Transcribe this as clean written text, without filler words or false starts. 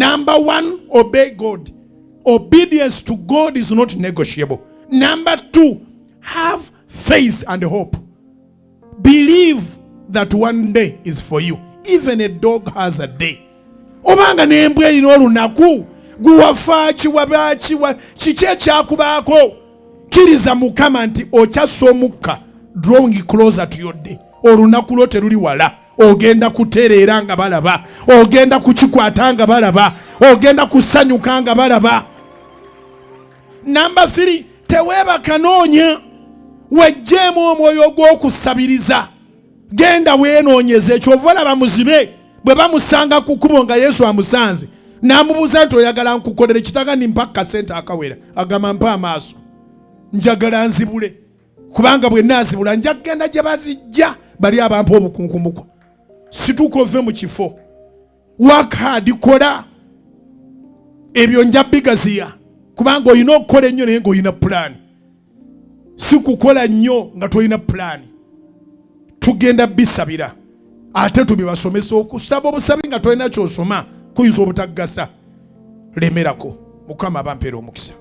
Number one, obey God. Obedience to God is not negotiable. Number two, have faith and hope. Believe that one day is for you. Even a dog has a day. Obanga n'embwa erina olunaku. Guwafaaki wabaaki kiki ekyakubaako? Kkiriza Mukama nti okyassa omukka, drawing closer to your day. Olunaku lwo teruli wala. Ogenda kutereera nga balaba, ogenda kukikwata nga balaba, ogenda kusanyuka nga balaba. Namba 3, teweebaka, noonya. Wejjeemu omwoyo ogw'okusabiriza, genda weenoonyeze. Kyova olaba muzibe bwe bamusanga ku kkubo nga Yesu amusanze, n'amubuuza nti, "Oyagala nkukolere kitaga?" Ni mpa kasente akawera. Agamba, "Mpa amaaso, njagala nzibule, kubanga bwe naazibula nja kugenda gye bazijja bali abampa obukunkumuko." Situka ove mu kifo. Work hard, kola. Ebyo nja bigaziya, kubanga olina okukola ennyo naye ng'olina pulaani. Si kukola nnyo nga tolina pulaani. Tugenda bisabira ate tubibasomesa. Okusaba obusabi nga tolina kyosoma kuyinza obutaggasa. Lemerako. Mukama abampeera omukisa.